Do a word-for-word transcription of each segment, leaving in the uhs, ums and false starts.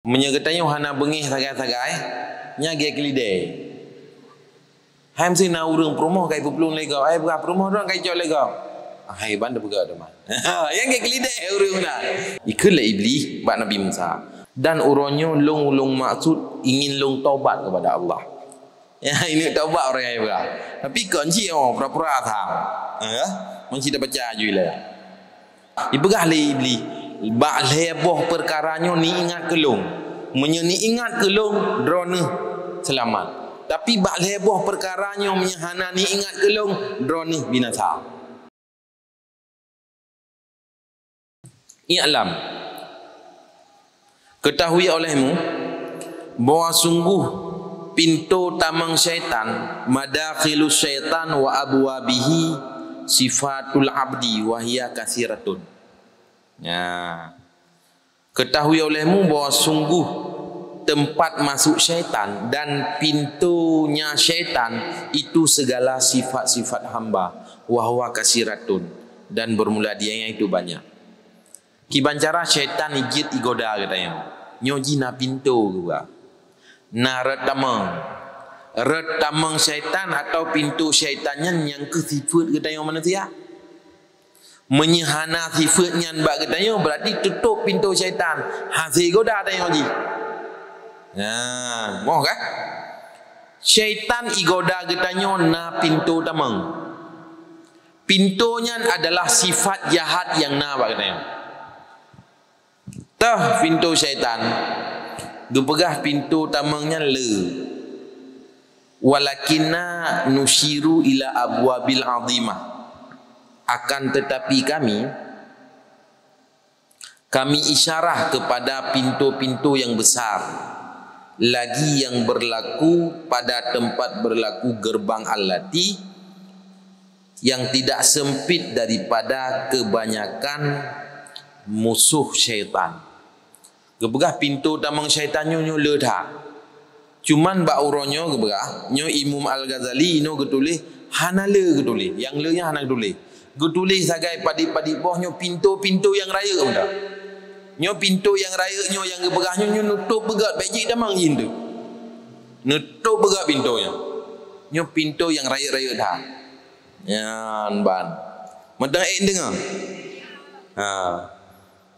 Meunyoe geutanyoe hana beungéh sagai-sagai, nyan lagèe keulidèe. Hai meusti na ureueng peurumoh ka ipeuplueng lé gob, hai peugah peurumoh droen ka icok lé gob. Hai ban teupeugah teuma. Nyan lagèe keulidèe ureueng na. Ikheun lé Iblih bak Nabi Musa, "Dan uroe nyoe lôn, lôn maksud ingin lôn taubat kepada Allah." Ya, ini taubat ureueng nyang ipeugah. Tapi kon cit, oh, pura-pura that. Ha, ya? Meusti tabaca aju ilèe. Ipeugah lé Iblih, "Bak lhèe boh peukara nyoe neuingat keu lôn. Meunyoe neuingat keu lôn, droeneuh seulamat. Tapi bak lhèe boh peukara nyoe meunyoe hana neuingat keu lôn, droeneuh binasa." I'lam. Ketahui olehmu bahwa sungguh pintu tamong syaitan, madakhilu syaitan wa abwabihi sifatul abdi wa hiya kasiratun. Ya. Ketahui olehmu bahwa sungguh tempat masuk syaitan dan pintunya syaitan itu segala sifat-sifat hamba, wa huwa kasiratun, dan bermula dianya itu banyak. Kiban cara syaitan ijeuet igoda geutanyoe. Nyoe jih na pintoe geuba. Na rot tamong. Rot tamong syaitan atau pintoe syaitan nyan nyang keuh sifeuet geutanyoe manusia. Meunyoe hana sifeuet nyan bak geutanyoe, berarti tutôp pintoe syaitan. Hase goda tanyoe jih. Nah, moh kan? Syaitan igoda geutanyoe na pintoe tamong. Pintoe nyan adalah sifat jahat nyang na bak geutanyoe. Toh pintoe syaitan, geupeugah pintoe tamong nyan le. Walakinna nusyiru ila abwabil azimah. Akan tetapi kami, kami isyarah kepada pintu-pintu yang besar, lagi yang berlaku pada tempat berlaku gerbang allati yang tidak sempit daripada kebanyakan musuh syaitan. Geupeugah pintoe tamong syaitan nyoe, nyoe le that. Cuman bak uroe nyoe geupeugah, nyoe Imam Al-Ghazali inoe geutuléh, hana le geutuléh. Nyang le nyan hana geutuléh. Geutuléh sagai padit-padit boh nyoe pintoe-pintoe nyang rayeuk mantong. Nyoe pintoe nyang rayeuk nyoe nyang geupeugah nyoe, nyoe nutôp beugöt, bèk jeuet tamong jih nyan. Nutôp beugöt pintoe nyoe. Nyoe pintoe nyang rayeuk-rayeuk that. Nyan ban. Mantong ék deungoe. Ha.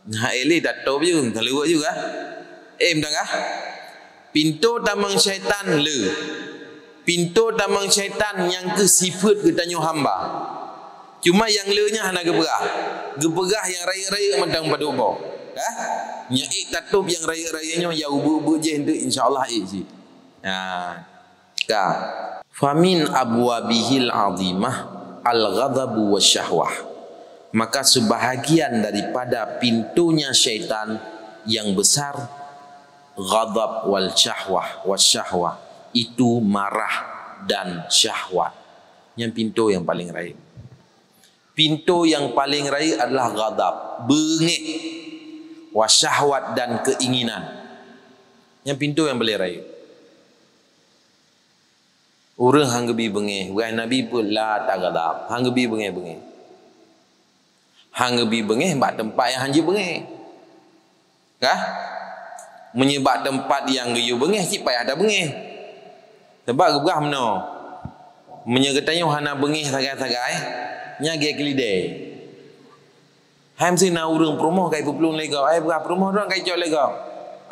Nah, éh lé tatôp ju, taluweuk ju kah? Éh, meudan kah? Pintoe tamong syaitan le. Pintoe tamong syaitan nyang keuh sifeuet geutanyoe hamba. Cuma nyang le nyan hana geupeugah. Geupeugah nyang rayeuk-rayeuk mantong padub boh. Kah? Nyan ék tatôp nyang rayeuk-rayeuk nyoe, nyang ubeut-ubeut jih eunteuk, insya Allah ék cit. Nah. Ka. Famin abwabihil azimah al-ghadabu wasyahwah. Maka sebahagian daripada pintunya syaitan yang besar, ghadab wal syahwah, wasyahwah, itu marah dan syahwat. Nyan pintu yang paling rayeuk. Pintu yang paling rayeuk adalah ghadab, beungéh, wasyahwat dan keinginan. Nyan pintu yang paling rayeuk. Ureuëng han geubi beungéh, wahai Nabi peue la taghadab, han geubi beungéh-beungéh. Han geubi beungéh bak teumpat nyang han jeuet beungéh. Kah? Meunyoe bak teumpat nyang geuyue beungéh, cit payah tabeungéh. Sabab geupeugah meunoe, meunyoe geutanyoe hana beungéh sagai-sagai, nyan lagée keulidée. Hai meusti na ureuëng peurumoh ka ipeuplueng lé gob, hai peugah peurumoh droen ka icok lé gob.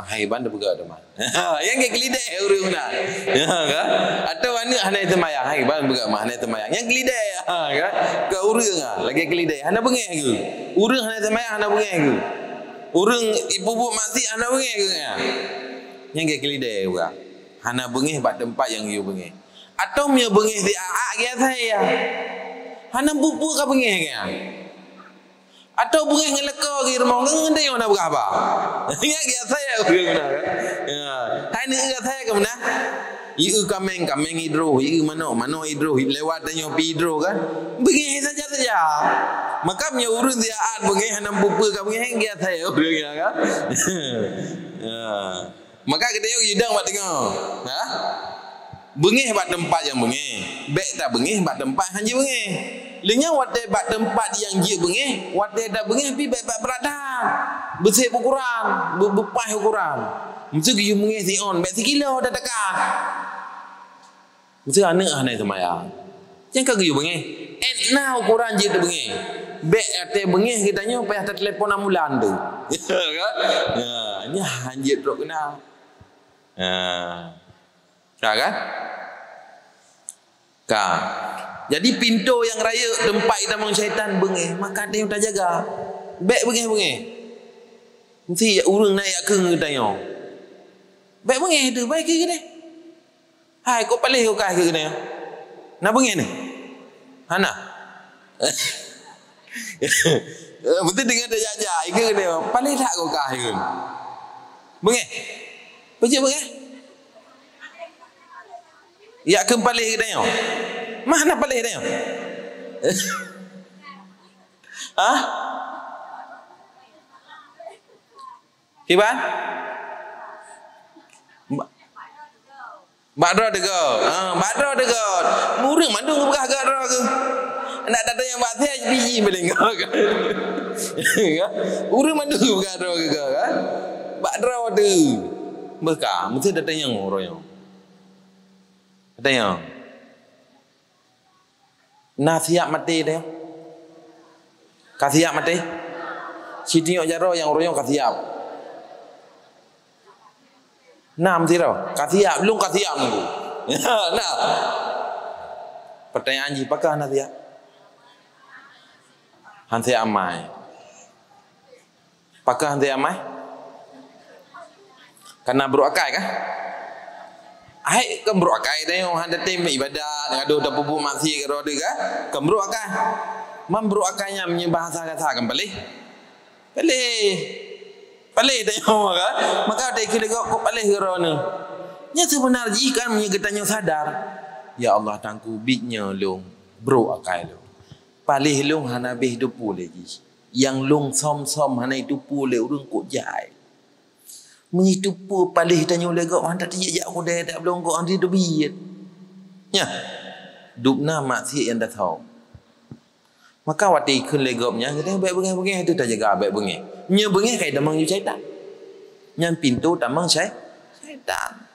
Hai ban teupeugah teuma. Nyang lagée keulidée ureuëng na. Ya kan? Atawa aneuëk hana teumayang, hai ban peugah mah hana teumayang. Nyang keulidée, ha kan? Keu ureuëng ah, lagée keulidée. Hana beungéh keu? Ureuëng hana teumayang hana beungéh keu? Ureuëng ipubuet maksiat hana beungéh keu? Nyang lagée keulidée ureuëng. Hana beungéh bak teumpat nyang geuyue beungéh. Atawa meunyoe beungéh di aak-aak geuh asai ya. Hana peue-peue ka beungéh keu? Atawa beungéh ngon lakoe geuh rumoh, ngon dayah na beugah ba. Nyan geuh asai ya ureuëng na kan? Ya. Hai neu geuh asai ka meunan? Ieu kaméng, kaméng idroh, ieu manok, manok idroh, lewat tanyoe pi idroh kan? Beungéh saja-saja. Maka meunyoe ureuëng di aak beungéh hana peue-peue ka beungéh, geuh asai ya ureuëng na kan? Ya. Maka geutanyoe yidang bak teungoh. Ha? Beungéh bak teumpat nyang beungéh. Bék tabeungéh bak teumpat han jeuet beungéh. Lheueh nyan watée bak teumpat nyang jeuet beungéh, watée tabeungéh pih bék bak brat that. Beusép ukuran, beu-, beupaih ukuran. Meusti geuyue beungéh si on, bèk sikilo tataka. Meusti aneuk hana seumayang. Nyang ka geuyue beungéh. Ét na ukoran jeuet beungéh. Bèk até beungéh geutanyoe payah tatelepon ambulan tu. Kan? Ya, nyan han jeuet trok keunan. Ha. Ka kan? Ka. Jadi pintoe nyang rayeuk teumpat jitamong syaitan beungéh, maka tanyoe tajaga. Bèk beungéh-beungéh. Meusti ureueng na jak kheun geutanyoe. Bèk beungéh teuh, bèk keu geutanyoe. Hai, kok paléh kok kah keu geutanyoe? Na beungéh nyoe? Hana. Beutôi deungon tajak-jak, ikeu geutanyoe. Paléh that kok kah ikeu. Beungéh. Peue jeuet beungéh? Jak kheun paléh geutanyoe. Mah na paléh geutanyoe? Hah? Kiban? Ba-, bak droe teuga. Ha, bak droe teuga. Ureueng mandum geupeugah bak droe geuh. Nak datang nyang bak siat biji paléng. Ureueng mandum geupeugah droe geuh kan? Bak droe teuh. Beuka, meusti tatanyong uroe nyoe. Tatanyong. Na siap maté teuh? Ka siap maté? Sitinyok jaroe nyang uroe nyoe ka siap. Na meusidroe? Ka siap, lôn ka siap nunggu. Na. Pertanyaan jih, pakon hana siap? Han siap amai. Pakon han tém amai? Kareuna brok akai kah? Hai, kon brok akai tanyoe, han tatem ibadat, gadôh tapeubuet maksiat keudroe teuh kah? Kon brok akai. Man brok akai nyan meunyoe bahasa kasa kan paléh? Paléh. Paléh tanyoe kan? Maka watèe keu lé gob kok paléh keudroe nyoe. Nyan seubeuna jih kan meunyoe geutanyoe sadar. Ya Allah, Tuhanku, biet nyoe lôn brok akai lôn. Paléh lôn hana abéh teupeu lé jih. Nyang lôn sôm-sôm hana jiteupeue lé ureueng kok jai. Meunyoe jiteupeue paléh tanyoe lé gob, han that jijak kudée dak blong gob han jiteubiet. Nyan, dubna maksiat nyang tasôm. Maka watée jikheun lé gob nyan, geutanyoe bék beungéh-beungéh, teuh tajaga bék beungéh. Nyoe beungéh ka jitamong ju syaitan. Nyan pintoe tamong syai-, syaitan.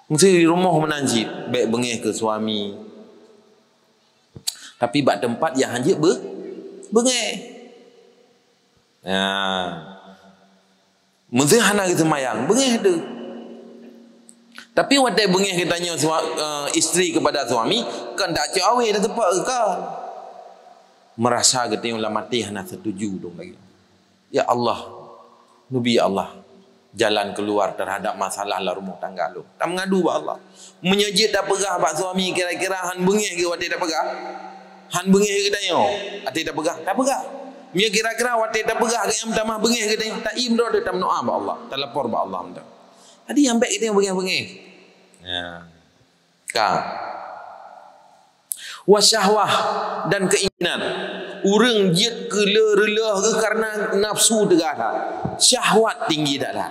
Meusé di rumoh meunan cit, bék beungéh keu suami. Tapi bak teumpat nyang han jeuet beu-, beungéh. Nah, meusé hana geuseumayang, beungéh teuh. Tapi watée beungéh geutanyoe sua-, eh, istri kepada suami, kon dak cok awé dah teupeu kon. Meurasa geutanyoe lam até hana setuju dong lagée. Ya Allah, neubi ya Allah jalan keuluar teuhadap masalah lam rumoh tangga lôn. Tameungadu bak Allah. Meunyoe jeuet tapeugah bak suami kira-kira han beungéh geuh watée tapeugah, han beungéh geutanyoe watée tapeugah, tapeugah. Meunyoe kira-kira watée tapeugah geutanyoe tamah beungéh geutanyoe, taiem droe teuh tameudoá bak Allah, talapor bak Allah mantong. Jadi nyang bék geutanyoe beungéh-beungéh. Ya. Ka. Wa syahwah, dan keinginan. Ureuëng jeuet keu le reuloh geuh kareuna nafsu teuga that. Syahwat tinggi that-that.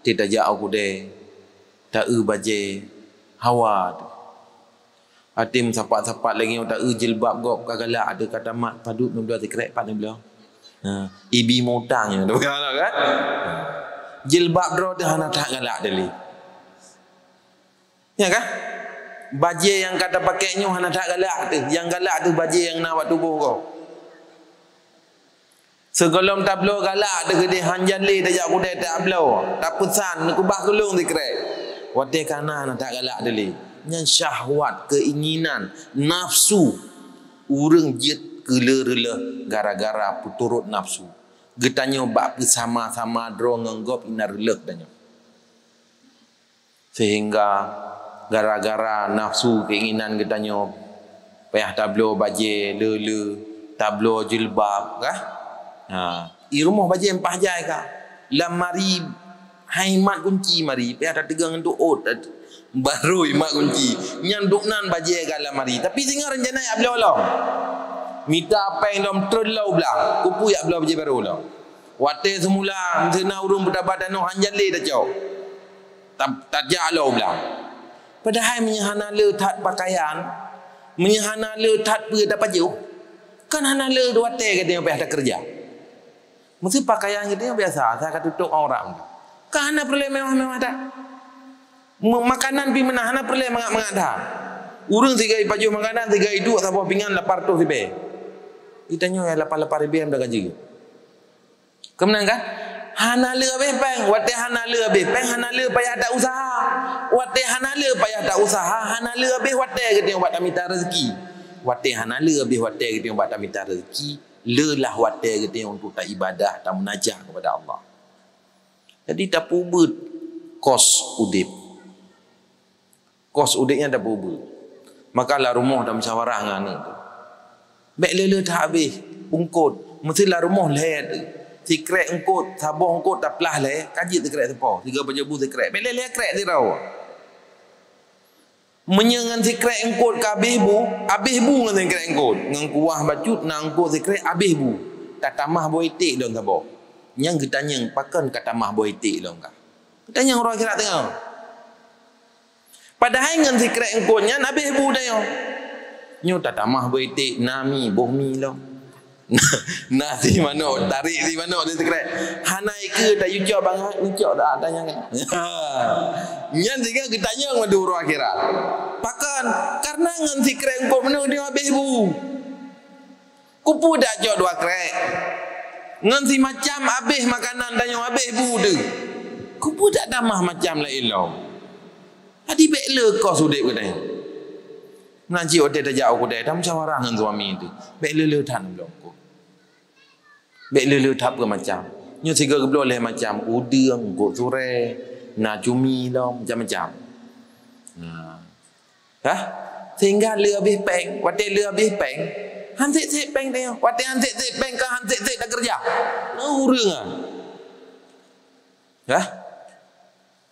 Teuh tajak u keudée, ta-eu bajée, hawa teuh. Até meusapat-sapat lagée nyoe ta-eu jilbab gob ka galak teuh ka tamat padub nibloe sikrek pat nibloe. Ha, ibi mutang nyoe, kan? Ha. Jilbab droe teuh hana that galak teuh lé. Ya kan? Bajée nyang ka tapakék nyoe hana that galak teuh. Nyang galak teuh bajée nyang na bak tuboh gob. Sigohlom tabloe galak teuh keudeh han jan lé tajak keudée tabloe. Tapeusan, neukeubah keu lôn sikrek. Watée ka na hana that galak teuh lé. Nyan syahwat, keinginan, nafsu. Ureuëng jeuet keu le reuloh gara-gara peuturot nafsu. Geutanyoe bak peusama-sama droe ngon gob inan reuloh tanyoe. Sehingga gara-gara nafsu keinginan geutanyoe, payah tabloe bajée le-le, tabloe jilbab, kah? Ha, i rumoh bajée mpah jai ka. Lam mari, hai mat kunci mari, payah tateugang ngon tuôt, barô imat kunci. Nyan dubnan bajée ka lam mari. Tapi singoh rencana jak bloe lom. Mita péng lom trön lom u blang. Keupeue jak bloe bajée barô lom. Watée seumula, meuseu na ureuëng peutaba tanoh han jan lé tacok. Ta-, tajak lom u blang. Padahai meunyoe hana le that pakaian, meunyoe hana le that peue tapajoh, kan hana le watée geutanyoe payah takeureuja. Meuseu pakaian geutanyoe biasa, asai ka tutôb aurat. Ka hana peureulée mewah-mewah that. Me-, makanan pih meunan hana peureulée mangat-mangat that. Ureuëng sigai pajoh makanan, sigai duek saboh pingan lapan ratus ribée. Geutanyoe nyang lapan-lapan ribée meuda gaji. Keumeunang kan? Hana le habéh péng. Watée hana le habéh péng, hana le payah that useuha. Watée hana le payah that useuha, hana le habéh watée geutanyoe bak tamita rezeki. Watée hana le habéh watée geutanyoe bak tamita rezeki, le lah watée geutanyoe untuk taibadah, tamunajah keupada Allah. Jadi, tapeubuet kos udeb. Kos udeb nyan tapeubuet. Maka lam rumoh tamusyawarah ngon aneuk teuh. Bék le-le that habéh eungkôt. Meusé lam rumoh lhée teuh. Sikrek eungkôt, saboh eungkôt taplah lhée, ka jeuet sikrek sapo. Siga pajoh bu sikrek. Bék le-le krek sidroe. Meunyoe ngon sikrek eungkôt ka habéh bu, habéh bu ngon sikrek eungkôt. Ngon kuah bacut na eungkôt sikrek habéh bu. Tatamah boh iték lom saboh. Nyan geutanyong, pakon ka tamah boh iték lom kah? Geutanyong uroe akhirat teungoh. Padahai ngon sikrek eungkôt nyan habéh bu tanyoe. Nyoe tatamah boh iték, na mi, boh mi lom. Na, na si manok, tarék si manok di sikrek. Hana ikeue tayue cok bangai, neucok dah tanyong. Nyan siga geutanyong lam uroe akhirat. Pakon? Karena ngon sikrek eungkôt meunan nyoe habéh bu. Kupeue dak cok dua krek? Ngon simacam habéh makanan tanyoe habéh bu teuh. Kupeue dak tamah macam laén lom? Jadi bék le kos udeb geutanyoe. Meunan cit watée tajak u keudai, tamusyawarah ngon suami teuh. Bék le-le that lom eungkôt. Bék le-le that peue macam. Nyoe siga geubloe lhée macam, udeueng, eungkôt surée, na cumi lom, macam-macam. Nah. Hah? Sehingga le habéh péng. Watée le habéh péng, han sép-sép péng tanyoe. Watée han sép-sép péng ka han sép-sép takeureuja. Na ureuëng ah. Hah?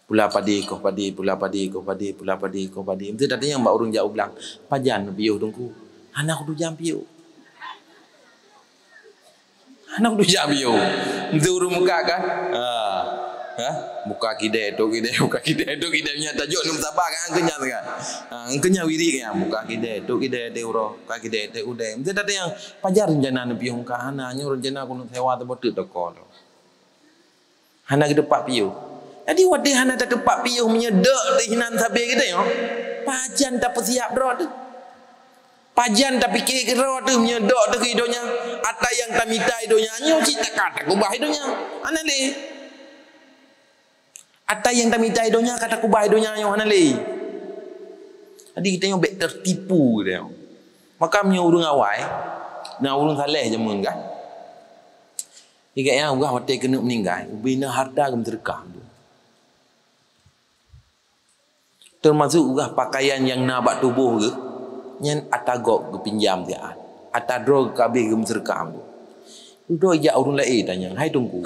Pula padé, koh padé, pula padé, koh padé, pula padé, koh padé. Meusé tatanyong bak ureuëng jak u blang, "Pajan piôh Teungku?" "Hana kutujan piôh." Hana kutujan piôh. Meusé ureuëng muka kan? Ha. Ha? Muka kidai, tok kidai, muka kidai, tok kidai. Nyan tajok neuk sabar kan, keunyan kan. Ha, keunyan wirit kan. Muka kidai, tok kidai, teuh uroe. Muka kidai, teuh udai. Meusé tatanyong, "Pajan rencana neupiôh muka?" "Hana, nyoe rencana keuneuk sewa saboh teuk toko tu." Hana geuteupat piôh. Jadi, watée hana tateupat piôh meunyoe dok teuh hinan sabe geutanyoe, pajan tapeusiap droe teuh? Pajan tapike keudroe teuh meunyoe dok teuh keu donya? Ata nyang tamita donya nyoe cit ka takubah donya. Hana lé. Ata nyang tamita donya ka takubah donya nyoe hana lé. Jadi, geutanyoe bék teutipu geutanyoe. Maka meunyoe ureuëng awai, na ureuëng saleh jameun kan? Ingat ya, Allah watée keuneuk meuninggai, ubena harta geumeuseudeukah. Teumasuk geuh pakaian nyang na bak tuboh geuh, nyan ata gob geupinjam siat, ata droe geukabeh geumeuseudekah. Dudoe ijak ureuëng laén tanyong, "Hai Teungku,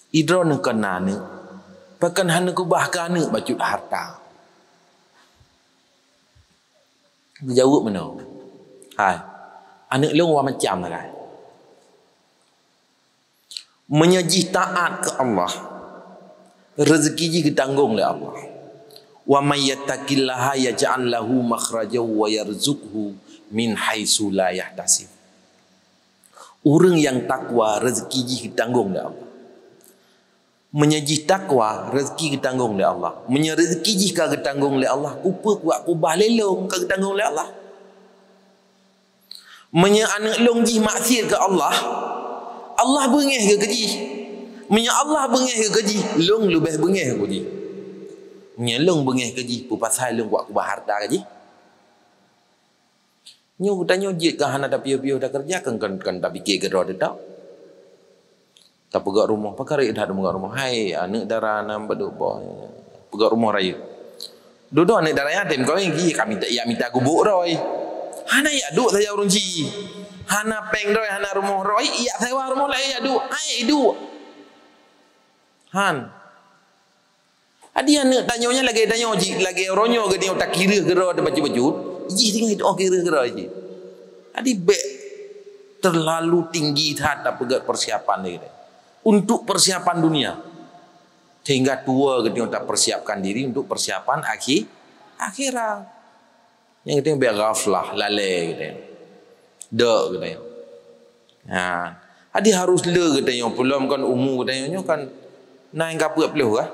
idroe neuh kon na aneuëk, pakon hana keubah keu aneuëk bacut harta?" Geujaweueb meunoe, "Hai, aneuëk lôn wa macam na kai." Meunyoe jih taát keu Allah, rezeki jih geutanggong lé Allah. "Wa may yattaqillaha yaj'al lahu makhrajan wa yarzuqhu min haitsu la yahtasib." Ureuëng nyang takwa, rezeki jih geutanggong lé Allah. Meunyoe jih takwa, rezeki geutanggong lé Allah. Meunyoe rezeki jih ka geutanggong lé Allah, kupeue kuat kubah lé lôn ka geutanggong lé Allah. Meunyoe aneuëk lôn jih maksiet keu Allah, Allah beungéh geuh keu jih. Meunyoe Allah beungéh geuh keu jih, lôn leubeh beungéh keu jih. Meunyoe lôn beungéh keu jih, peue pasai lôn kuat kubah harta keu jih? Nyoe geutanyoe jeuet ka hana tapiôh-piôh takeureuja, kon, kon, kon tapike keudroe teutab. Tapeugah rumoh, pakon rayeuk that tapeugah rumoh. Hai, aneuëk dara nam baduk boh. Peugah rumoh rayeuk. Dudoe aneuëk dara yatim, kawin geuh ka mita, ya mita gubuk droe. Hana yak duek saja ureuëng ji. Hana péng droe, hana rumoh droe, yak sewa rumoh laén yak duek. Hai, duek. Han. Jadi aneuëk tanyoe nyan lagée tanyoe jih, lagée uroe nyoe geutanyoe takireuh keudroe teuh bacut-bacut, jih singoh jituoh kireuh keudroe jih. Jadi bék terlalu tinggi that tapeugét persiapan lé geutanyoe. Untuk persiapan dunia. Sehingga tuwoe geutanyoe tapersiapkan diri untuk persiapan akhi-, akhirat. Nyang geutanyoe bék ghaflah, lalée geutanyoe. Dok geutanyoe. Ha. Jadi harus le geutanyoe, peulom kan umu geutanyoe nyoe kan Na nyang ka peuet ploh kah?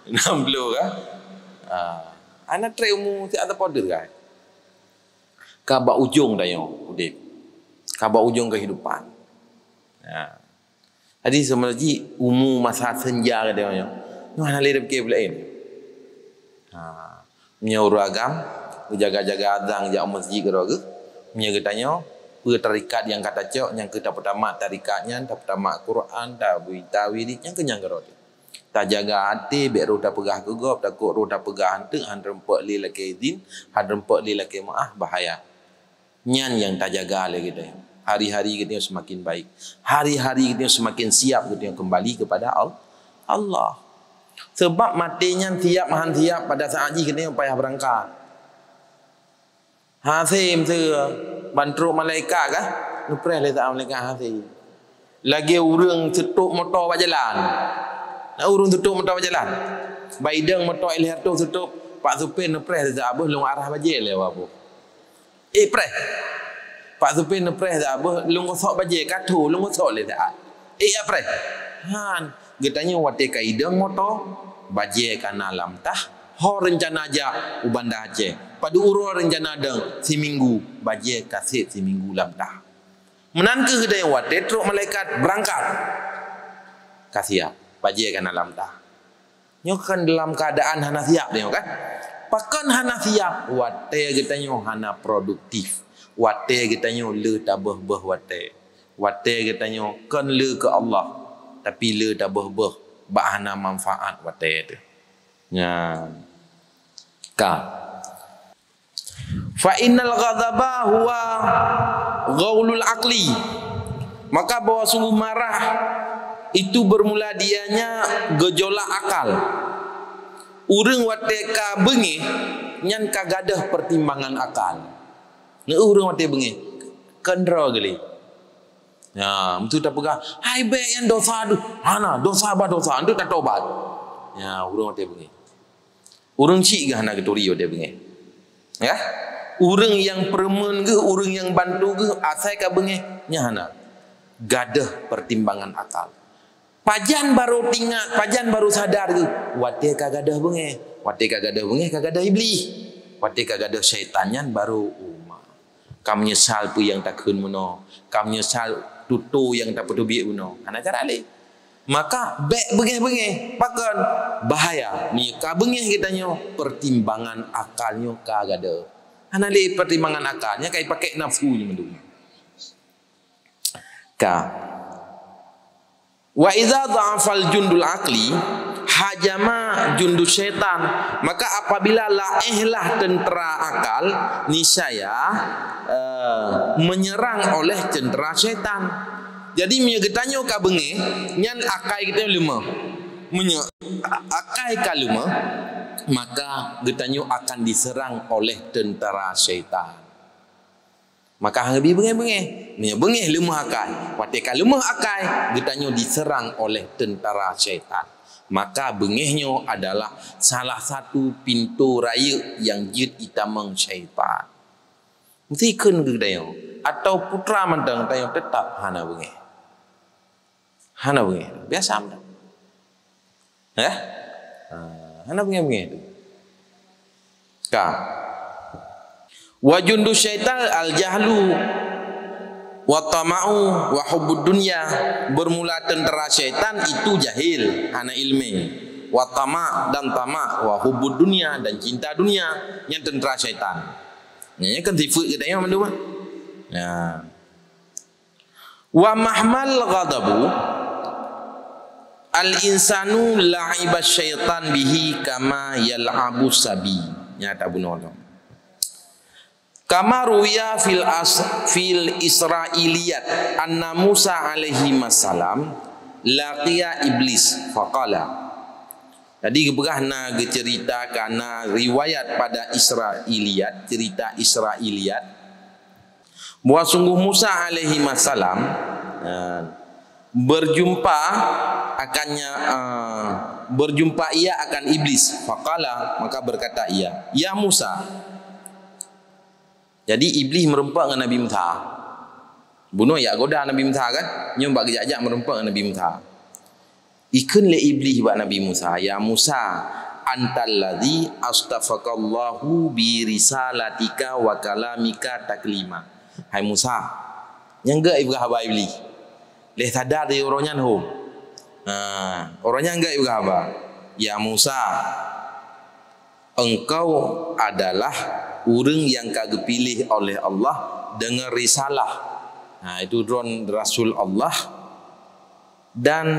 Nam ploh kah? Ah, hana trép umu siat teupeu deuh kah? Ka bak ujong tanyoe udép. Ka bak ujong kehidupan. Ha. Jadi, seumeunan jih umu masa senja geutanyoe nyoe, nyoe hana lé tapiké peulaén. Ha. Meunyoe ureueng agam, geujaga-jaga azan jak u masjid keudroe geuh. Meunyoe geutanyoe, peue tarekat nyang ka tacok, nyang keu tapeutamat tarekat nyan, tapeutamat Quran, tawi-, tawirid, nyang keu nyan keudroe teuh. Tajaga até, bék roh tapeugah keu gob, takot roh tapeugah eunteuk, han reumpok lé lakée idin, han reumpok lé lakée meuáh, bahaya. Nyan nyang tajaga lé geutanyoe. Hari-hari geutanyoe semakin baik. Hari-hari geutanyoe semakin siap geutanyoe kembali kepada Al-, Allah. Sebab maté nyan siap han siap pada saát jih geutanyoe payah beurangkat. Hasé meuseu ban trok malaikat kah? Neupreh lé saát malaikat hasé. Lagée ureueng seutôb moto bak jalan. Na ureueng seutôb moto bak jalan? Bak idong moto lhèe reutôh seutôb, pak supé neupreh lé saát, "Beuh, lôn arah bajée lé waboh." Ék preh. Pak supé neupreh saát, "Beuh, lôn gosok bajée, ka tho, lôn gosok lé saát." Ék jak preh. Han, geutanyoe watée ka idong moto, bajée ka na lam tah, ho reuncana jak u Banda Aceh. Padub uroe reuncana dong, siminggu, bajée ka sép siminggu lam tah. Meunan kheueh geutanyoe watée trok malaikat beurangkat, ka siap, bajée ka na lam tah. Nyoe kan dalam keuadaan hana siap nyoe kan? Pakon hana siap? Watée geutanyoe hana produktif. Watée geutanyoe le tabeuh-beuh watée. Watée geutanyoe kon le keu Allah, tapi le tabeuh-beuh bak hana manfaat watée teuh. Nyan. Ka. Fa innal ghadaba huwa ghaulul aqli. Maka bahwa sungguh marah itu bermula dianya gejolak akal. Ureuëng watée ka beungéh, nyan ka gadôh pertimbangan akal. Neu ureuëng watée beungéh, keundroe geulé. Ya, meunteuk tapeugah, "Hai bék nyan dosa deuh." Hana, dosa bah dosa, enteuk tatobat. Ya, ureuëng watée beungéh. Ureuëng chik geuh hana geuturi watée beungéh. Ya? Ureuëng nyang peureumeun geuh, ureuëng nyang bantu geuh, asai ka beungéh, nyan hana. Gadôh pertimbangan akal. Pajan barô teuingat, pajan barô sadar geuh, watée ka gadôh beungéh. Watée ka gadôh beungéh, ka gadôh Iblih. Watée ka gadôh syaitan nyan barô uma. Ka meunyeusal peue nyang takheun bunoe, ka meunyeusal tutoe nyang tapeuteubiet bunoe. Hana cara lé. Maka bék beungéh-beungéh. Pakon? Bahaya. Meunyoe ka beungéh geutanyoe, pertimbangan akal nyoe ka gadôh. Hana lé pertimbangan akal, nyan ka jipakék nafsu nyoe mandum. Ka. Wa idza dha'afal jundul aqli hajama jundu syaitan. Maka apabila laéhlah tentera akal, niscaya, eh, menyerang oleh tentera syaitan. Jadi, meunyoe geutanyoe ka beungéh, nyan akai geutanyoe leumoh. Meunyoe akai ka leumoh, maka geutanyoe akan diserang oleh tentera syaitan. Maka han geubi beungéh-beungéh. Meunyoe beungéh leumoh akai, watée ka leumoh akai, geutanyoe diserang oleh tentara syaitan. Maka beungéh nyoe adalah salah satu pintoe rayeuk nyang jeuet itamong syaitan. Meusti kheun keu geutanyoe, atau putra mantong tanyoe teutap hana beungéh. Hana beungéh. Biasa mantong. Eh? Ha, hana beungéh-beungéh tu. Ka. Wa jundu syaitan al-jahlu wa tama'u wa hubbud dunya. Bermula tentera syaitan itu jahil, hana ilmu. Wa tama', dan tamak, wa hubbud dunya, dan cinta dunia. Nyan tentera syaitan. Nyan kan sifat geutanyoe mandum. Ya. Wa mahmal ghadabu al-insanu la'iba syaitan bihi kama yal'abu sabi. Nyata bunoe lom. Kama ruya fil as-, fil Israiliyat anna Musa alaihi salam laqiya iblis faqala. Jadi geupeugah na geucerita kana riwayat pada Israiliyat, cerita Israiliyat. Bahwa sungguh Musa alaihi salam, eh, berjumpa akannya, eh, berjumpa ia akan iblis. Faqala, maka berkata ia, "Ya Musa." Jadi iblis meureumpok ngon Nabi Musa. Bunoe jak goda Nabi Musa kan? Nyoe bak geujak-jak meureumpok Nabi Musa. Ikheun lé Iblih bak Nabi Musa, "Ya Musa, antal ladzi astafakallahu bi risalatika wa kalamika taklima." Hai Musa, nyang geuh ipeugah haba Iblih. Lé sadar di uroe nyan hom. Ha, uroe nyan geuh ipeugah haba. "Ya Musa, engkau adalah ureuëng nyang ka geupiléh oleh Allah deungon risalah." Ha, itu droen rasul Allah. Dan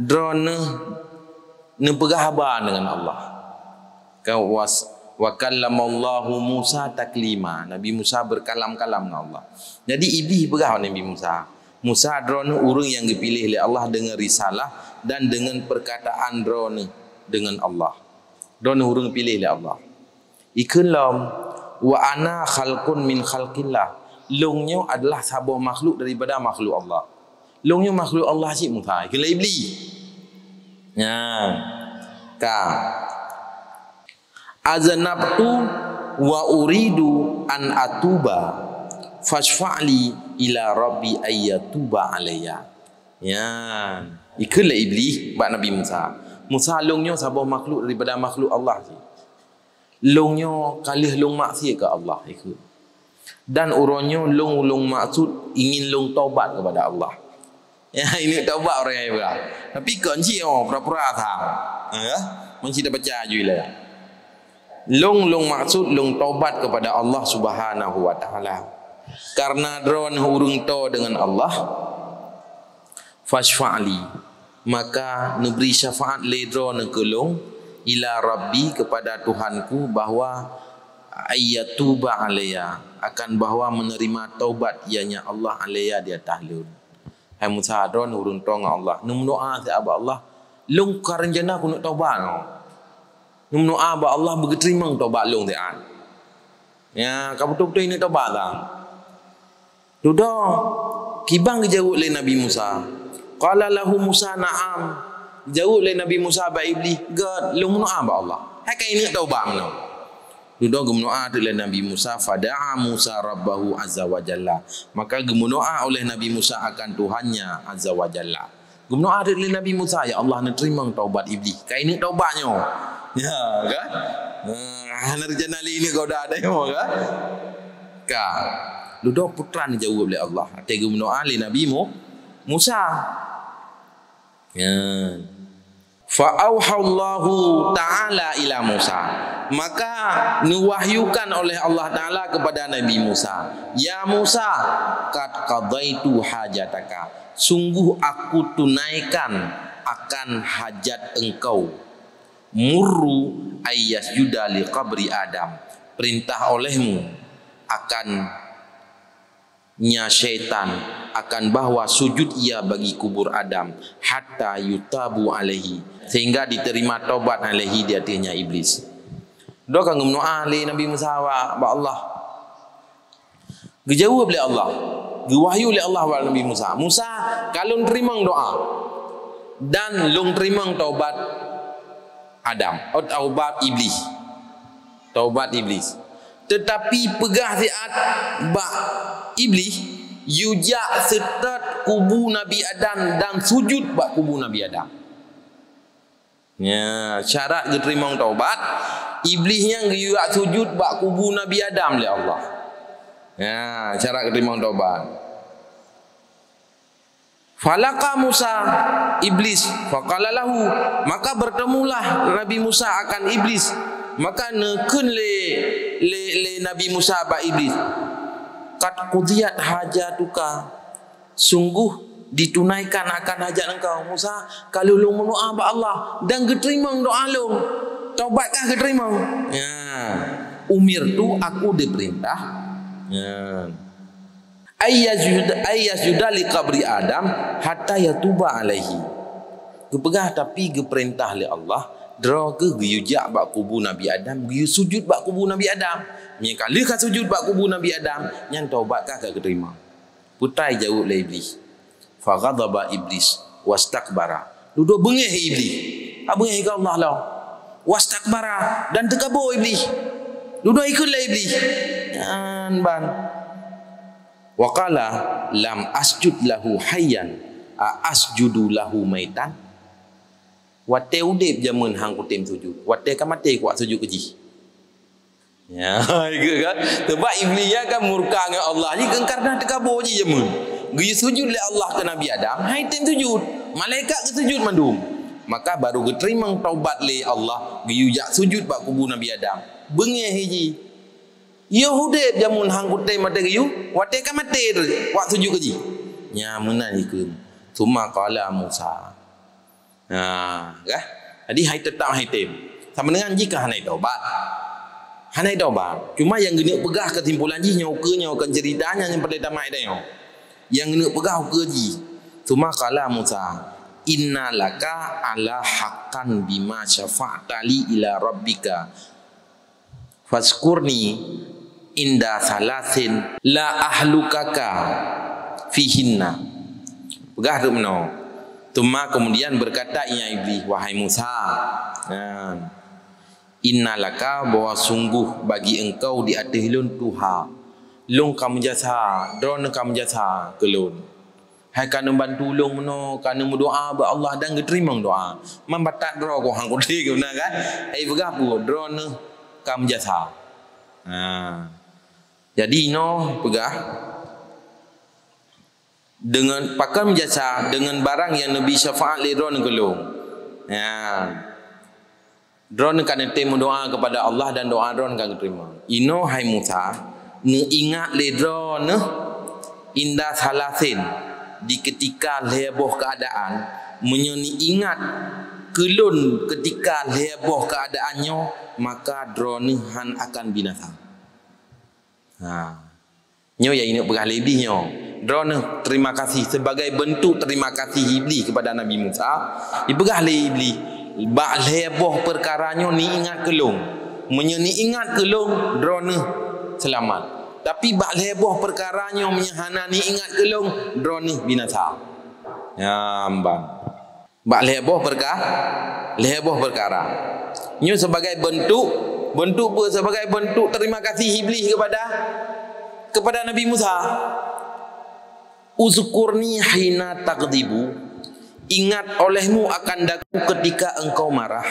droeneuh neupeugah haba deungon Allah. Ka was-, "Wa kallamallahu Musa taklima." Nabi Musa berkalam-kalam ngon Allah. Jadi Iblih peugah bak Nabi Musa, "Musa, droeneuh ureuëng nyang geupiléh lé Allah deungon risalah dan deungon perkataan droeneuh deungon Allah. Droeneuh ureuëng piléh lé Allah." Ikheun lom, "Wa ana khalqun min khalqillah." Lôn nyoe adalah saboh makhluk daripada makhluk Allah. Lôn nyoe makhluk Allah cit Musa, ikheun lé Iblih. Nyan. Ka. "Aznabtu wa uridu an atuba. Fasyfa'li ila Rabbi ayyatuba alayya." Nyan. Ikheun lé Iblih bak Nabi Musa, "Musa, lôn nyoe saboh makhluk daripada makhluk Allah cit. Lôn nyoe ka lheueh lôn maksiat keu Allah," ikheun. "Dan uroe nyoe lôn, lôn maksud ingin lôn taubat kepada Allah." Ya, ini taubat orang yang ibrah. Tapi kon cit, oh, pura-pura that. Ya, meusti tabaca aju ilée. "Lôn, lôn maksud lôn taubat kepada Allah Subhanahu wa Taala. Karena droeneuh ureuëng toe deungon Allah." "Fasyfa'li, maka neubri syafaat lé droeneuh keu lôn, ila Rabbi, kepada Tuhanku, bahwa ayyatuba alayya, akan bahwa menerima taubat ianya Allah alayya di atah lôn." Hai Musa, droeneuh ureuëng toe ngon Allah. Neumeudoá siat bak Allah, "Lôn ka rencana keuneuk taubat nyoe." Neumeudoá bak Allah beugeuteurimong taubat lôn siat. Ya, ka beutôi-beutôi neuk taubat lah. Dudoe, kiban geujaweueb lé Nabi Musa. Qala lahu Musa, "Na'am." Jaweueb lé Nabi Musa bak Iblih, "Gét, lôn meudoá bak Allah. Hai ka ineuk taubat meunoe." Dudoe geumeudoá teuk lé Nabi Musa, "Fada'a Musa rabbahu azza wa jalla." Maka geumeudoá oleh Nabi Musa akan Tuhannya azza wa jalla. Geumeudoá teuk lé Nabi Musa, "Ya Allah, neuteurimong taubat Iblih. Ka ineuk taubat nyoe." Ya, kan? Nah, hana rencana lé ineuk goda nyoe, kan? Ka. Dudoe peue teuma neujaweueb lé Allah. Watée geumeudoá lé Nabi Mu-, Musa. Ya. Fa auhallahu ta'ala ila Musa. Maka neuwahyukan oleh Allah Taala kepada Nabi Musa, "Ya Musa, qad qadaitu hajataka. Sungguh aku tunaikan akan hajat engkau. Murru ayyasjuda li qabri Adam." Perintah olehmu akan nya syaitan akan bahwa sujud ia bagi kubur Adam, hatta yutabu alaihi, sehingga diterima taubat alaihi, di ateueh nya Iblis. Dudoe ka geumeudoá lé Nabi Musa bak, bak Allah. Geujaweueb lé Allah. Geuwahyu lé Allah bak Nabi Musa. "Musa, ka lôn teurimong doá. Dan lôn teurimong taubat Adam. Oh, taubat Iblis." Taubat Iblis. Teutapi peugah siat bak Iblis, yue jak seutôt kubu Nabi Adam dan sujud bak kubu Nabi Adam. Ya, syarat geuteurimong taubat, Iblis nyan geuyue jak sujud bak kubu Nabi Adam lé Allah. Ya, syarat geuteurimong taubat. Falaqa Musa Iblis, faqala lahu, maka bertemulah Nabi Musa akan Iblis, maka neukheun lé, lé, lé Nabi Musa bak Iblis, "Qad qudiyat hajatuka, sungguh ditunaikan akan hajat engkau." Musa, ka lheueh lôn meudoá bak Allah dan geuteurimong doá lôn, taubat kah geuteurimong. Ya, umirtu, aku diperintah. Ya. Ayyasjud-, ayyasjuda li qabri Adam hatta yatuba alaihi. Geupeugah, tapi geupeurintah lé Allah, droe kheueh geuyue jak bak kubu Nabi Adam, geuyue sujud bak kubu Nabi Adam. Meunyo ka lheueh ka sujud bak kubu Nabi Adam, nyan taubat kah ka geuteurimong. Peue teuma jaweueb lé Iblis. Faghadaba Iblis wastakbara. Dudoe beungéh Iblis. Ka beungéh keu Allah lom. Wastakbara, dan teukabô Iblis. Dudoe ikheun lé Iblis. Nyan ban. Wa qala, "Lam asjud lahu hayyan, a asjudu lahu maitan?" Watée udeb jameun han kutem sujud, watée ka maté kuwat sujud keu jih. Ya, itu kan. Sebab Iblis nyan kan murka ngon Allah. Jadi, karena teukaboe jih jameun. Geusujud lé Allah keu Nabi Adam, han tem sujud. Malaikat geusujud mandum. Maka baru geuteurimong taubat lé Allah, geuyue jak sujud bak kubu Nabi Adam. Beungéh jih. Yoh udeb jameun han kutem maté geuyue, watée ka maté kuwat sujud keu jih. Nya meunan jih kheun. Tsumma qala Musa. Ha, kan? Jadi, han teutap han tem. Sama dengan jih ka hana taubat. Hana taubat. Cuma nyang geuneuk peugah keusimpulan jih nyoe ukeue nyoe, kon ceurita nyan nyang padahai tamat tanyoe. Nyang geuneuk peugah ukeue jih. Tsumma qala Musa, "Inna laka ala haqqan bima syafa'ta li ila rabbika. Fazkurni inda salasin la ahlukaka fihinna." Peugah teuk meunoe. Tsumma kemudian berkata ia Iblis, "Wahai Musa, nah, inna laka, bahwa sungguh bagi engkau di ateueh lôn tuha. Lôn ka meujasa, droeneuh ka meujasa keu lôn." Hai ka neubantu ulôn meunoe, ka neumeudoá bak Allah dan geuteurimong doá. Man batat droe goh han kutem guna kan? Hai peugah peue, droeneuh ka meujasa. Ha. Jadi inoe peugah, deungon pakon meujasa, deungon barang nyang neubri syafaat lé droeneuh keu lôn. Ha. Droeneuh ka neutem meudoá keupada Allah dan doá droeneuh ka geuteurimong. Inoe hai Musa, neuingat lé droeneuh inda salasin, di keutika lhée boh keuadaan, meunyoe neuingat keu lôn keutika lhée boh keuadaan nyoe, maka droeneuh han akan binasa. Ha. Nyoe nyang ineuk peugah lé Iblih nyoe. Droeneuh terima kasih, sebagai bentuk terima kasih Iblih kepada Nabi Musa, ipeugah lé Iblih, "Bak lhée boh peukara nyoe neuingat keu lôn. Meunyoe neuingat keu lôn, droeneuh seulamat. Tapi bak lhée boh peukara nyoe meunyoe hana neuingat keu lôn, droeneuh binasa." Nyan ban. Bak lhée boh perka-, lhée boh peukara. Nyoe sebagai bentuk, bentuk peue? Sebagai bentuk terima kasih Iblih kepada, kepada Nabi Musa. "Uzkurni hina taghdibu, ingat olehmu akan daku ketika engkau marah.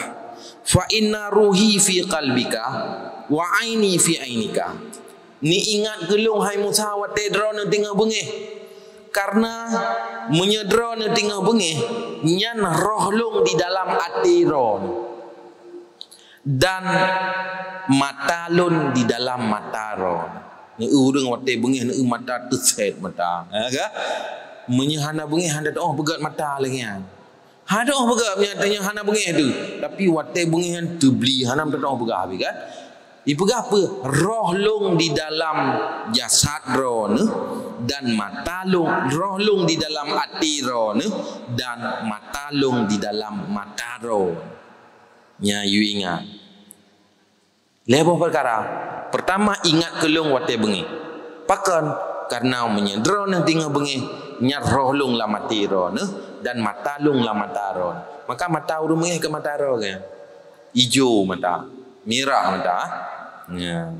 Fa inna ruhi fi qalbika, wa aini fi ainika." Neuingat keu lôn, hai Musa, watée droeneuh teungoh beungéh. Kareuna meunyoe droeneuh teungoh beungéh, nyan roh lôn di dalam até droeneuh, dan mata lôn di dalam mata droeneuh. Neu ureuëng watée beungéh neu mata teuset mata, ha, ka? Meunyoe hana beungéh, hana teuoh peugét mata lagée nyan. Hana teuoh peugah, meunyoe tanyoe hana beungéh tu. Tapi watée beungéh nyan teubli, hana meuteudong peugah habéh kan. Ipeugah peue? Roh lôn di dalam jasad droeneuh dan mata lôn, roh lôn di dalam até droeneuh dan mata lôn di dalam mata droeneuh. Nyan yue ingat. Lhée boh peukara. Peurtama, ingat keu lôn watée beungéh. Pakon? Kareuna meunyoe droeneuh teungoh beungéh, nyan roh lôn lam até droeneuh dan mata lôn lam mata droeneuh. Maka mata ureuëng beungéh keu mata droe geuh. Ijo mata, mirah mata. Nyan.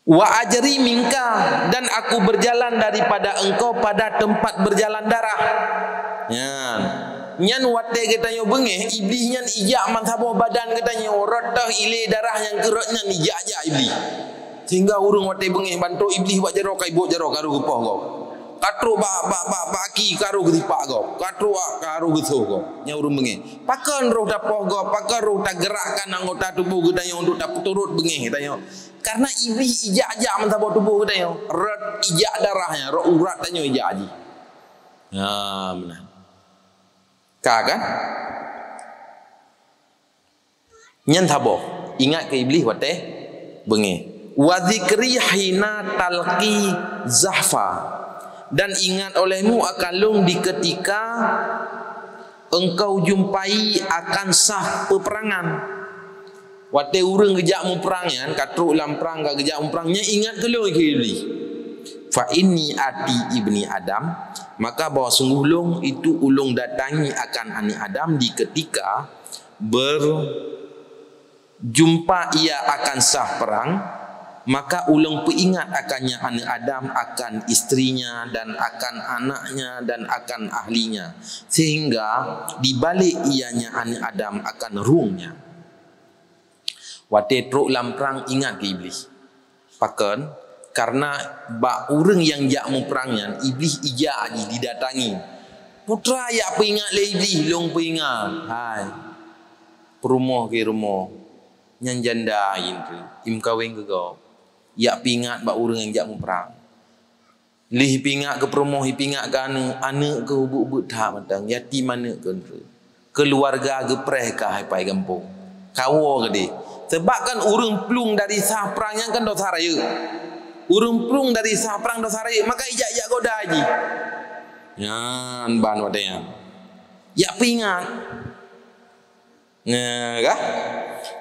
"Wa ajri minka, dan aku berjalan daripada engkau pada tempat berjalan darah." Nyan. Nyan watée geutanyoe beungéh, Iblih nyan ijak meusaboh badan geutanyoe, rot teuh ilée darah nyang keurot nyan ijak-jak Iblih. Sehingga ureuëng watée beungéh bantok Iblih bak jaroe, ka ibôk jaroe, ka rôh geupoh gob. Ka trok bak, bak, bak, bak aki, ka rôh geusipak gob. Ka trok bak, ka rôh geusoh gob. Nyan ureuëng beungéh. Pakon rôh tapoh gob, pakon rôh tageurakkan anggota tuboh geutanyoe untuk tapeuturot beungéh geutanyoe. Kareuna Iblih ijak-jak meusaboh tuboh geutanyoe. Rot ijak darah nyan, rot urat tanyoe ijak jih. Ha, meunan. Ka kan? Nyan saboh. Ingat keu Iblih watée beungéh. "Wa dzikri hina talqi zahfa." Dan ingat olehmu akan lôn di keutika engkau jumpai akan saf peuperangan. Watée ureuëng geujak muprang nyan, ka trok lam prang, ka geujak muprang, nyan ingat keu lôn, kheun Iblih. "Fa inni ati ibni Adam, maka bahwa sungguh lôn itu ulôn datangi akan aneuëk Adam di keutika berjumpa ia akan saf perang, Maka Ulôn peuingat akannya aneuëk Adam, akan istrinya, dan akan anaknya, dan akan ahlinya, sehingga di balik ianya aneuëk Adam akan ruengnya. Watée trok lam prang, ingat keu Iblih. Pakon? Kareuna bak ureuëng nyang jak muprang nyan, Iblih ijak jih didatangi. Putra jak peuingat lé Iblih, lôn peuingat. Hai, peurumoh keu rumoh, nyan janda jih, imeukawen keu gob. Jak peuingat bak ureuëng nyang jak muprang. Lheueh ipeuingat keu peurumoh, ipeuingat keu aneuëk, aneuëk keuh ubit-ubit that mantong, yatim aneuëk keuh. Keuluwarga geupreh kah hai pai gampông. Kawoe keudeh. Sabab kan ureuëng plueng dari sah prang nyan kan desya rayeuk. Ureuëng plueng dari sah prang desya rayeuk, maka ijak-jak goda jih. Nyan ban watée nyan. Jak peuingat. Nah, kah?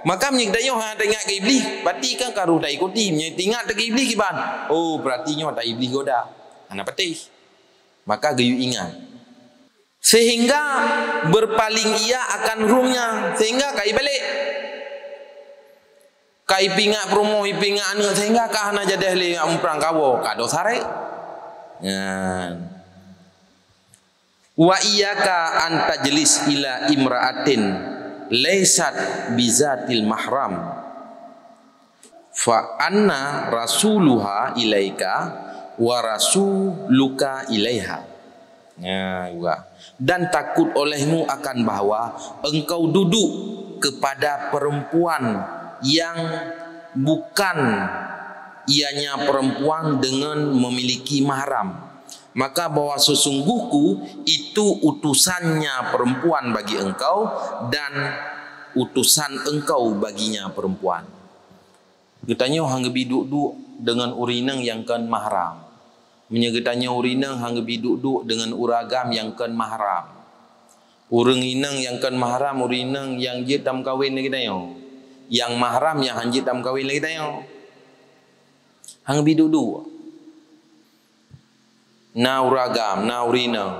Maka meunyoe geutanyoe hana taingat keu Iblih, berarti kan ka rôh taikuti. Meunyoe taingat keu Iblih kiban, oh, berarti nyoe ata Iblih goda. Hana patéh. Maka geuyue ingat. Sehingga berpaling ia akan ruengnya, sehingga ka ibalek. Ka ipeuingat peurumoh, ipeuingat aneuëk, sehingga ka hana jadeh lé muprang, kawoe, ka desya rayeuk. Nyan. Wa iyyaka an tajlis ila imra'atin laysat bizatil mahram, fa anna rasuluha ilaika wa rasuluka ilaiha. Nah, juga. Dan takut olehmu akan bahwa engkau duduk kepada perempuan yang bukan ianya perempuan dengan memiliki mahram, maka bahwa sesungguhku itu utusannya perempuan bagi engkau dan utusan engkau baginya perempuan. Geutanyoe hana geubi duek-duek deungon ureuëng inong nyang kon mahram. Meunyoe geutanyoe ureuëng inong hana geubi duek-duek deungon ureuëng agam nyang kon mahram. Ureuëng inong nyang kon mahram, ureuëng inong nyang jeuet tameukawen lé geutanyoe. Nyang mahram nyang hana jeuet tameukawen lé geutanyoe. Hana geubi duek-duek. Na ureuëng agam, na ureuëng inong.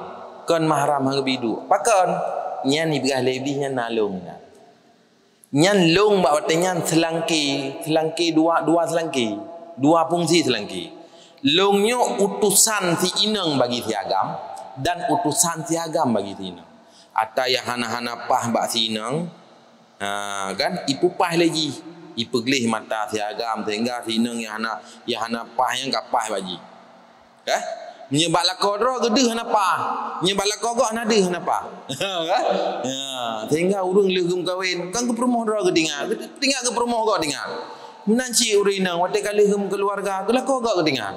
Kon mahram hana geubi duek. Pakon? Nyan ipeugah lé Iblih nyan na lôn nyan. Nyan lôn bak watée nyan seulangké, seulangké dua, dua seulangké, dua fungsi seulangké. Lôn nyoe utosan si inong bagi si agam dan utosan si agam bagi si inong. Ata nyang hana-hana paih bak si inong, ha, kan, ipeupaih lé jih, ipeugleh mata si agam sehingga si inong nyang hana, nyang hana paih nyan ka paih bak jih. Kah? Meunyoe bak lakoe droe geuh deuh hana paih. Meunyoe bak lakoe gob hana deuh hana paih. Kah? Ya, sehingga ureuëng lheueh geumeukawen, kan geupeurumoh droe geuh teuingat, teuingat geupeurumoh gob teuingat. Meunan cit ureuëng inong watée ka lheueh geumeukeuluwarga, keu lakoe gob geuh teuingat.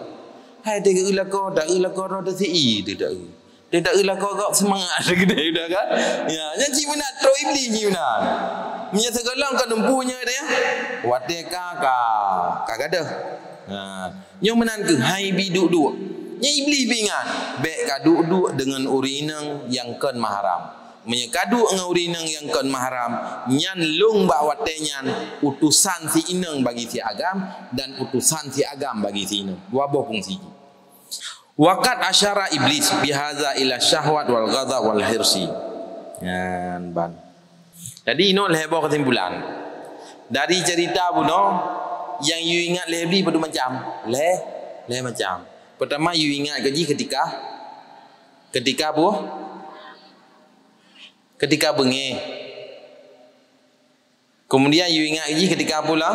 Hai teuh geu lakoe, tak eu lakoe droe teuh si i teuh tak eu. Teuh tak eu lakoe gob seumangat teuh geude dah kan. Ya, nyan cit meunan trok Iblih cit meunan. Meunyoe sigohlom ka dumpeue nyoe teuh ya. Watée ka, ka, ka gadôh. Ha. Nyoe meunan keuh hai bi duek-duek. Nyan Iblih peuingat, bék ka duek-duek deungon ureuëng inong nyang kon mahram. Meunyoe ka duek ngon ureuëng inong nyang kon mahram, nyan lôn bak watée nyan utosan si inong bagi si agam dan utosan si agam bagi si inong. Dua boh fungsi jih. Wa qad asyara Iblis bihaza ila syahwat wal ghadab wal hirsi. Nyan ban. Jadi, inoe lhée boh keusimpulan. Dari cerita bunoe, nyang yue ingat lé Iblih padum macam? Lhée, lhée macam. Pertama, yue ingat keu jih ketika, ketika bu-, ketika beungéh. Kemudian, yue ingat keu jih ketika pula?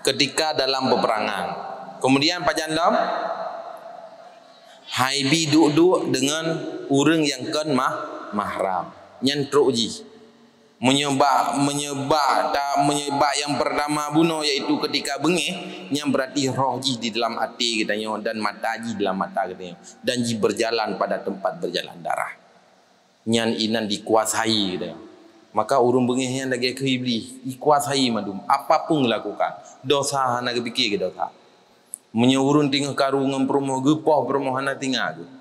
Ketika dalam peperangan. Kemudian, pajan lom? Hai bi duek-duek deungon ureuëng nyang kon mah-, mahram. Nyan trok jih. Meunyoe bak, meunyoe bak ta-, meunyoe bak nyang pertama bunoe, yaitu ketika beungéh, nyan berarti roh jih di dalam até geutanyoe dan mata jih dalam mata geutanyoe, dan jih berjalan pada tempat berjalan darah. Nyan inan dikuasai geutanyoe. Maka ureuëng beungéh nyan lagée keu Iblih, dikuasai mandum, apapun lakukan, desya hana geupike keu desya. Meunyoe ureuëng teungoh karu ngon peurumoh, geupoh peurumoh hana teuingat geuh.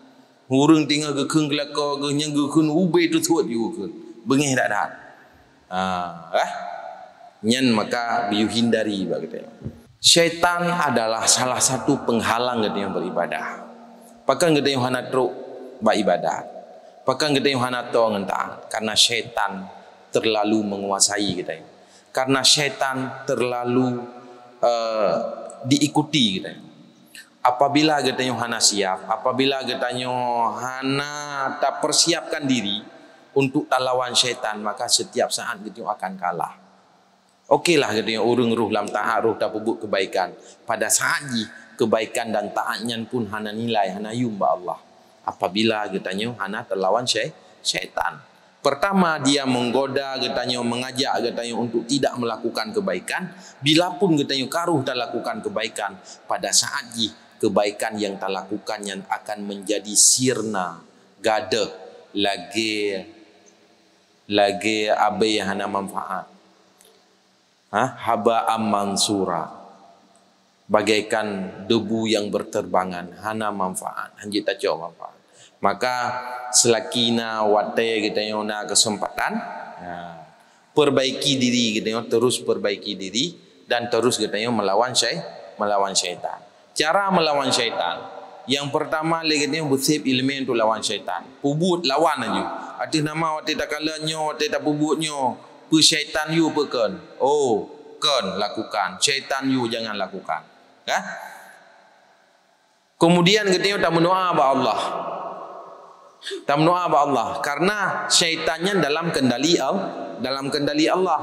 Ureuëng teungoh geukheun keu lakoe geuh, nyang geukheun ubé teusuet jih geukheun. Beungéh that-that. Ha, eh? Nyan maka geuyue hindari bak geutanyoe. Syaitan adalah salah satu penghalang geutanyoe beribadah. Pakon geutanyoe hana trok bak ibadat? Pakon geutanyoe hana toe ngon taat? Karena syaitan terlalu menguasai geutanyoe. Karena syaitan terlalu, eh, diikuti geutanyoe. Apabila geutanyoe hana siap, apabila geutanyoe hana tapersiapkan diri untuk talawan syaitan, maka setiap saat geutanyoe akan kalah. Okelah geutanyoe ureuëng roh lam taat, roh tapeubuet kebaikan. Pada saat jih kebaikan dan taat nyan pun hana nilai, hana yum bak Allah. Apabila geutanyoe hana talawan syai-, syaitan. Pertama, dia menggoda geutanyoe, mengajak geutanyoe untuk tidak melakukan kebaikan. Bilapun geutanyoe karoh talakukan kebaikan, pada saat jih kebaikan yang talakukan nyan akan menjadi sirna, gadeuh, lagée, lagée abée nyang hana manfaat. Ha? Haba'an mansura. Bagaikan debu yang berterbangan, hana manfaat, hanjeuet tacok manfaat. Maka, seulaki na watée geutanyoe na keuseumpatan, ha, perbaiki diri geutanyoe, terus perbaiki diri dan terus geutanyoe melawan syai-, melawan syaitan. Cara melawan syaitan, yang pertama lé geutanyoe beuseb ileumé untuk lawan syaitan. Peubuet lawan laju. Ateueh nama watée takalon nyoe, watée tapeubuet nyoe, peue syaitan yue peue kon. Oh, kon lakukan. Syaitan yue jangan lakukan. Kan? Kemudian geutanyoe tameudoa bak Allah. Tameudoa bak Allah. Karena syaitan nyan dalam kendali Al-, dalam kendali Allah.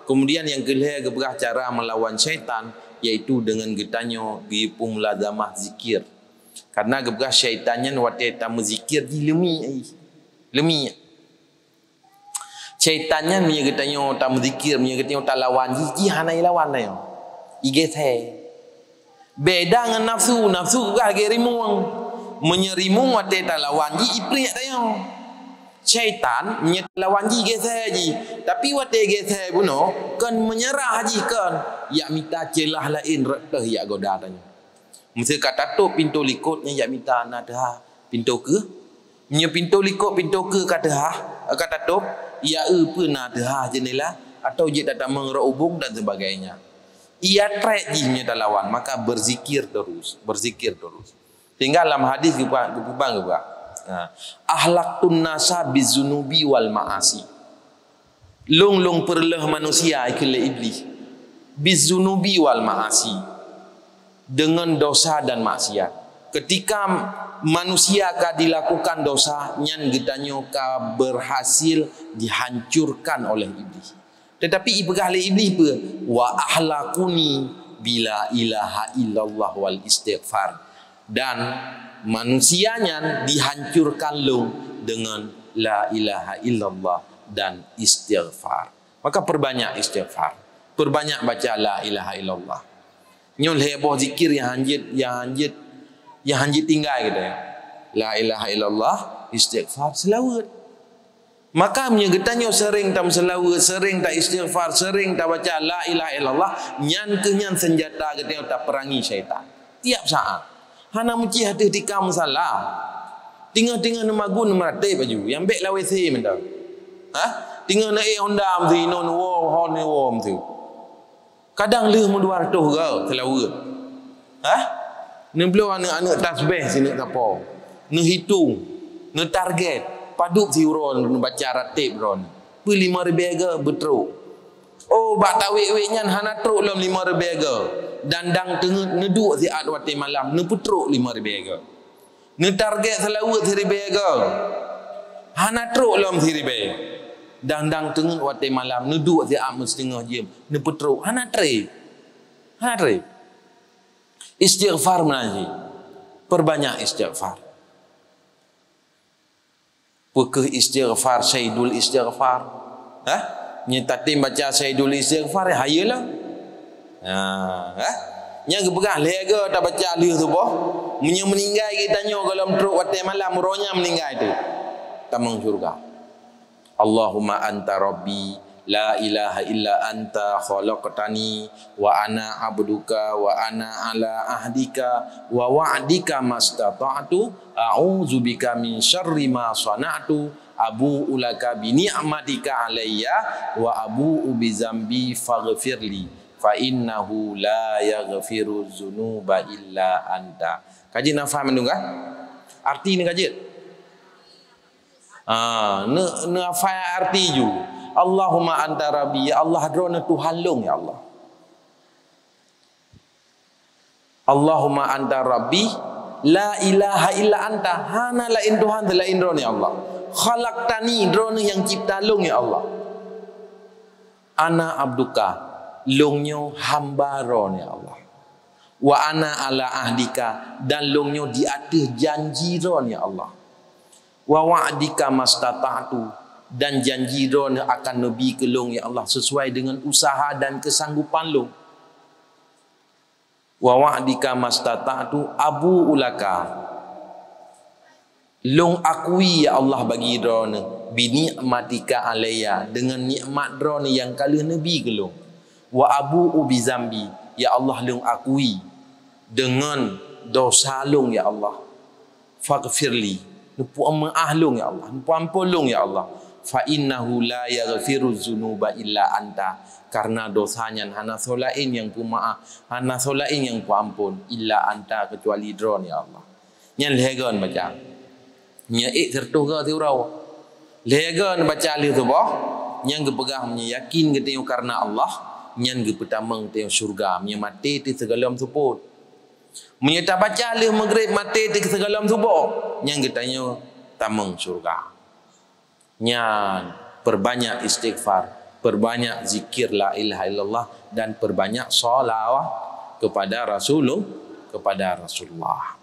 Kemudian yang keulhée geupeugah cara melawan syaitan, yaitu dengan geutanyoe geupeumulazamah zikir. Karena geupeugah syaitan nyan watée tameuzikir jih leumi ai. Leumi. Syaitan nyan meunyoe geutanyoe tameuzikir, meunyoe geutanyoe talawan jih, jih hana ilawan tanyoe. Igeuseue. Beda ngon nafsu, nafsu geupeugah lagée rimueng. Meunyoe rimueng watée talawan jih ipriek tanyoe. Syaitan meunyoe talawan jih geusée jih, tapi watée geusée bunoe kon meunyeurah jih kon, jak mita ceulah laén rot teuh jak goda tanyoe. Meuseu ka tatôb pintoe likot nyan jak mita na teuhah pintoe keue. Meunyoe pintoe likot pintoe keue ka teuhah, ka tatôb, jak eu peue na teuhah jeundela atawa jeuet tatamong rot ubong dan sebagainya. Ia trek jih meunyoe talawan, maka berzikir terus, berzikir terus. Sehingga lam hadis geupeugah, geupeugah, ha, "Ahlaqtun nasa bizunubi wal ma'asi." Lôn, lôn peureuloh manusia, ikheun lé Iblih, bizunubi wal ma'asi, deungon dosa dan maksiat. Ketika manusia ka dilakukan dosa, nyan geutanyoe ka berhasil dihancurkan oleh Iblih. Tetapi ipeugah lé Iblih peue? "Wa ahlakuni bila ilaha illallah wal istighfar." Dan manusia nyan dihancurkan lôn deungon la ilaha illallah dan istighfar. Maka perbanyak istighfar. Perbanyak baca la ilaha illallah. Nyoe lhée boh zikir nyang hanjeuet, nyang hanjeuet, nyang hanjeuet tinggai geutanyoe. La ilaha illallah, istighfar, seulaweuet. Maka meunyoe geutanyoe seuréng tameuseulaweuet, seuréng ta-istighfar, seuréng tabaca la ilaha illallah, nyan kheueh nyan seunjata geutanyoe tapeurangi syaitan. Tiap saat. Hana meucih ateueh tikang musala. Teungoh-teungoh neumagun neumeuratéb baju, nyang bék lawét se mantong. Hah? Teungoh neuék honda meusi, inoe neuwoe, ho neuwoe meusi. Kadang lheueh meudua reutôh goe seulaweuet. Hah? Neubloe aneuk-aneuk tasbeh sineuk sapo. Neuhitong, neutarget, padub siuroe neubaca ratéb droeneuh. Peue limong ribée goe beutrok. Oh, bak tawét-wét nyan hana trok lom limong ribée goe. Dan dang teungeut neuduek siat watée malam neupeutrok limong ribée goe. Neutarget seulaweuet siribée goe. Hana trok lom siribée. Dang-dang teungeut watée malam, neuduek siat meusiteungoh jeuem, neupeutrok. Hana treb. Hana treb. Istighfar meunan cit. Perbanyak istighfar. Peu kheueh istighfar, Saidul Istighfar? Hah? Nyoe tatem baca Saidul Istighfar, hayeue lah. Ha, hah? Nyan geupeugah lhée goe tabaca lheueh suboh. Meunyoe meuninggai geutanyoe gohlom trok watée malam, uroe nyan meuninggai teuh. Tamong syeuruga. Allahumma anta rabbi, la ilaha illa anta khalaqtani, wa ana abduka, wa ana ala ahdika, wa wa'dika mastata'tu, a'udzubika min syarri ma shana'tu, abu'u laka bi ni'matika alayya, wa abu'u bi dzambi faghfirli, fa innahu la yaghfiru dzunuba illa anta. Ka jeuet na faham mandum kah? Arti ni ka jeuet? Ah, ne, ne hafai arti ju. Allahumma anta rabbi, ya Allah, Droeneuh Tuhan lôn, ya Allah. Allahumma anta rabbi, la ilaha illa anta, hana laén Tuhan seulaén Droeneuh, ya Allah. Khalaqtani, Droeneuh nyang cipta lôn, ya Allah. Ana abduka, lôn nyoe hamba Droeneuh, ya Allah. Wa ana ala ahdika, dan lôn nyoe di ateueh janji Droeneuh, ya Allah. Wa wa'dika mastata'tu, dan janji Droeneuh akan neubi keu lôn, ya Allah, sesuai dengan usaha dan kesanggupan lôn. Wa wa'dika mastata'tu abu'u laka. Lôn akui, ya Allah, bagi Droeneuh, bi ni'matika alayya, deungon nikmat Droeneuh nyang ka lheueh neubi keu lôn. Wa abu'u bi zambi, ya Allah, lôn akui deungon dosa lôn, ya Allah. Faghfirli, neupeumaáh lôn, ya Allah, neupeuampôn lôn, ya Allah. Fa innahu la yaghfiru dzunuba illa anta, karena dosa nyan hana soe laén nyang peumaáh, hana soe laén nyang peuampôn, illa anta, keucuali Droeneuh, ya Allah. Nyan lhèe goe neubaca. Nyan ék sireutoh goe siuroe. Lhèe goe neubaca lheueh suboh, nyan geupeugah meunyoe yakin geutanyoe karena Allah, nyan geupeutamong tanyoe syeuruga, meunyoe maté teuh sigohlom seupôt. Meunyoe tabaca lheueh Maghrib maté teuh sigohlom suboh, nyan geutanyoe tamong syeuruga. Nyan, perbanyak istighfar, perbanyak zikir la ilaha illallah, dan perbanyak shalawat kepada Rasulullah, kepada Rasulullah.